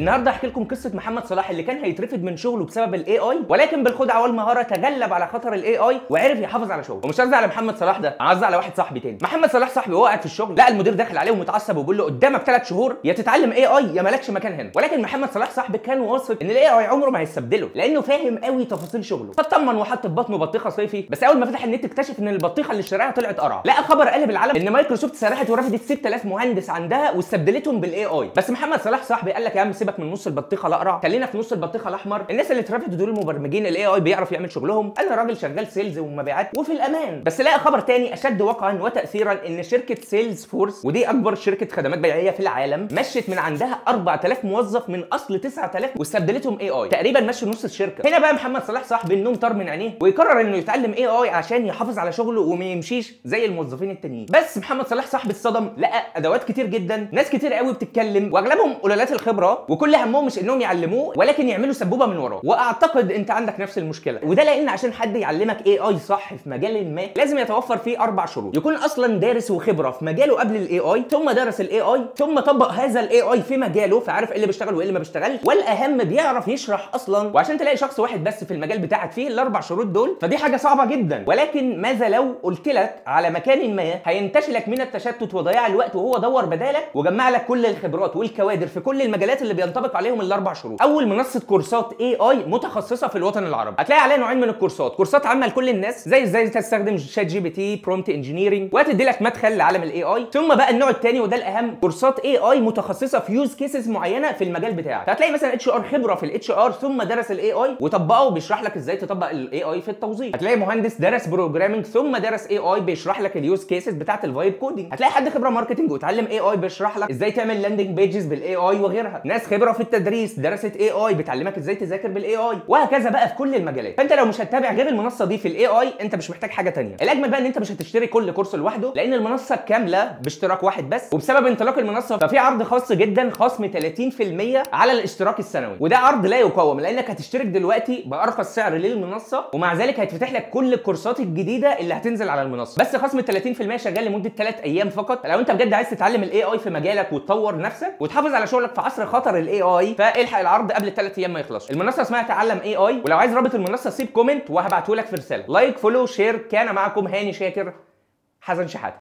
النهارده هحكي لكم قصة محمد صلاح اللي كان هيترفد من شغله بسبب ال AI، ولكن بالخدعه والمهاره تغلب على خطر ال AI وعرف يحافظ على شغله. ومش قصدي على محمد صلاح ده، انا قصدي على واحد صاحبي تاني. محمد صلاح صاحبي وهو قاعد في الشغل لقى المدير داخل عليه ومتعصب وبيقول له قدامك 3 شهور يا تتعلم AI يا مالكش مكان هنا. ولكن محمد صلاح صاحبي كان واثق ان ال AI عمره ما هيستبدله لانه فاهم قوي تفاصيل شغله، فاطمن وحط في بطنه بطيخه صيفي. بس اول ما فتح النت اكتشف ان البطيخه اللي اشتراها طلعت قرعه. لقى خبر قلب العالم ان مايكروسوفت سرحت ورفدت 6000 مهندس عندها واستبدلتهم بال AI. بس محمد صلاح صاحبي قال لك يا عم سيبك من نص البطيخه الاقرع، خلينا في نص البطيخه الاحمر. الناس اللي اترفدوا دول المبرمجين ال AI بيعرف يعمل شغلهم، انا راجل شغال sales ومبيعات وفي الامان. بس لقى خبر تاني اشد وقعا وتاثيرا ان شركة Salesforce، ودي اكبر شركة خدمات بيعيه في العالم، مشت من عندها 4000 موظف من اصل 9000 واستبدلتهم AI، تقريبا مشوا نص الشركة. هنا بقى محمد صلاح صاحبي النوم طار من عينيه ويقرر انه يتعلم AI عشان يحافظ على شغله وما يمشيش زي الموظفين التانيين. بس محمد صلاح صاحبي اتصدم، لقى ادوات كتير جدا، ناس كتير قوي بتتكلم واغلبهم قلالات الخبرة، وكل همهم مش انهم يعلموه ولكن يعملوا سبوبه من وراه. واعتقد انت عندك نفس المشكلة، وده لان عشان حد يعلمك AI صح في مجال ما لازم يتوفر فيه 4 شروط: يكون اصلا دارس وخبره في مجاله قبل ال AI، ثم درس ال AI، ثم طبق هذا ال AI في مجاله فعارف ايه اللي بيشتغل وايه اللي ما بيشتغلش، والاهم بيعرف يشرح اصلا. وعشان تلاقي شخص واحد بس في المجال بتاعك فيه ال4 شروط دول فدي حاجة صعبة جدا. ولكن ماذا لو قلت لك على مكان ما هينتشلك من التشتت وضياع الوقت وهو دور بدالك وجمع لك كل الخبرات والكوادر في كل المجالات اللي بينطبق عليهم ال4 شروط؟ اول منصة كورسات AI متخصصة في الوطن العربي، هتلاقي عليها نوعين من الكورسات: كورسات عامة لكل الناس زي ازاي تستخدم ChatGPT، prompt engineering، وهتدي لك مدخل لعالم ال AI. ثم بقى النوع الثاني وده الاهم، كورسات AI متخصصة في use cases معينة في المجال بتاعك. هتلاقي مثلا HR خبره في ال HR ثم درس ال AI وطبقه وبيشرح لك ازاي تطبق ال AI في التوظيف. هتلاقي مهندس درس programming ثم درس AI بيشرح لك ال use cases بتاعه ال vibe coding. هتلاقي حد خبره marketing وتعلم AI بيشرح لك ازاي تعمل landing pages بال AI وغيرها. ناس خبره في التدريس درست AI بتعلمك ازاي تذاكر بال AI، وهكذا بقى في كل المجالات. فانت لو مش هتتابع غير المنصة دي في ال AI انت مش محتاج حاجة ثانية. الاجمل بقى ان انت مش هتشتري كل كورس لوحده لان المنصة كاملة باشتراك واحد بس، وبسبب انطلاق المنصة ففي عرض خاص جدا، خصم 30% على الاشتراك السنوي، وده عرض لا يقاوم لانك هتشترك دلوقتي بارخص سعر للمنصه ومع ذلك هيتفتح لك كل الكورسات الجديدة اللي هتنزل على المنصة. بس خصم 30% شغال لمدة 3 ايام فقط. لو انت بجد عايز تتعلم ال AI في مجالك وتطور نفسك وتحافظ على شغلك في عصر خطر ال AI فالحق العرض قبل 3 ايام ما يخلص. المنصة اسمها تعلم AI، ولو عايز رابط المنصة سيب comment وهبعته لك في رسالة. like، follow، share. كان معكم هاني شاكر، حسن شحاته.